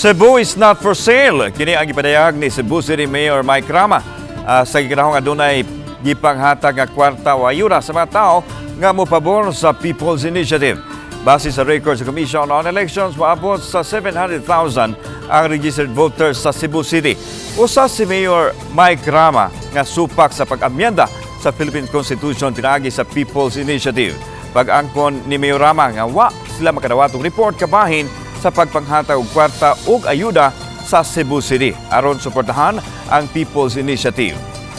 Cebu is not for sale. Kini ang gipadayag ni Cebu City Mayor Mike Rama sa gikanahong adunay gipanghatag nga kwarta o ayuda sa mga tao nga mopabor sa People's Initiative. Base sa records sa Commission on Elections, moabot sa 700,000 ang registered voters sa Cebu City. Usa si Mayor Mike Rama nga supak sa pag-amyenda sa Philippine Constitution pinaagi sa People's Initiative. Pag-angkon ni Mayor Rama nga wa sila makadawat og report kabahin sa pagpanghatag og kwarta ug ayuda sa Cebu City aron suportahan ang People's Initiative.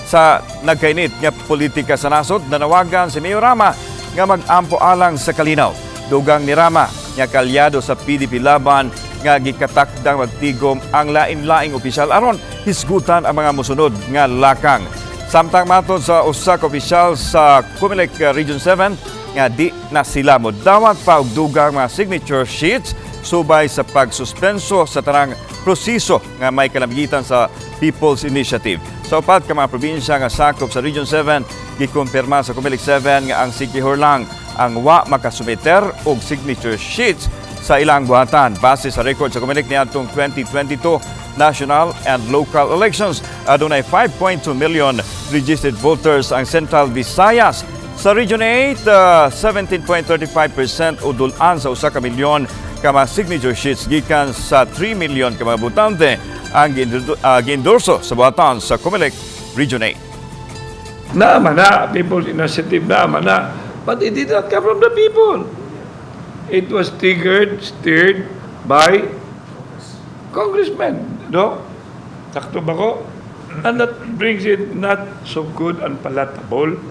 Sa nagkainit nga politika sa nasod, nanawagan si Mayor Rama nga mag-ampo alang sa kalinaw. Dugang ni Rama nga kalyado sa PDP Laban nga gikatakdang magtigom ang lain-laing opisyal aron hisgutan ang mga mosunod nga lakang. Samtang matod sa usa ka opisyal sa Comelec Region 7 nga di na sila modawat pa og dugang mga signature sheets subay sa pagsuspenso sa tanang proseso nga may kalamgitan sa People's Initiative. Sa upat ka mga probinsya nga sakop sa Region 7, gikumpirma sa Comelec 7 nga ang Siquijor lang ang wa makasumiter og signature sheets sa ilang buhatan. Base sa record sa Comelec niadtong 2022 national and local elections, adunay 5.2 million registered voters ang Central Visayas. Sa Region 8, 17.35% o dul-an sa 1 ka milyon ka mga signature sheets gikan sa 3 million ka mga botante ang giendorso sa buhatan sa Comelec Region 8. Naa man na, People's Initiative, naa man na. But it did not come from the people. It was triggered, steered by congressmen. No? Sakto ba ko? And that brings it not so good and palatable.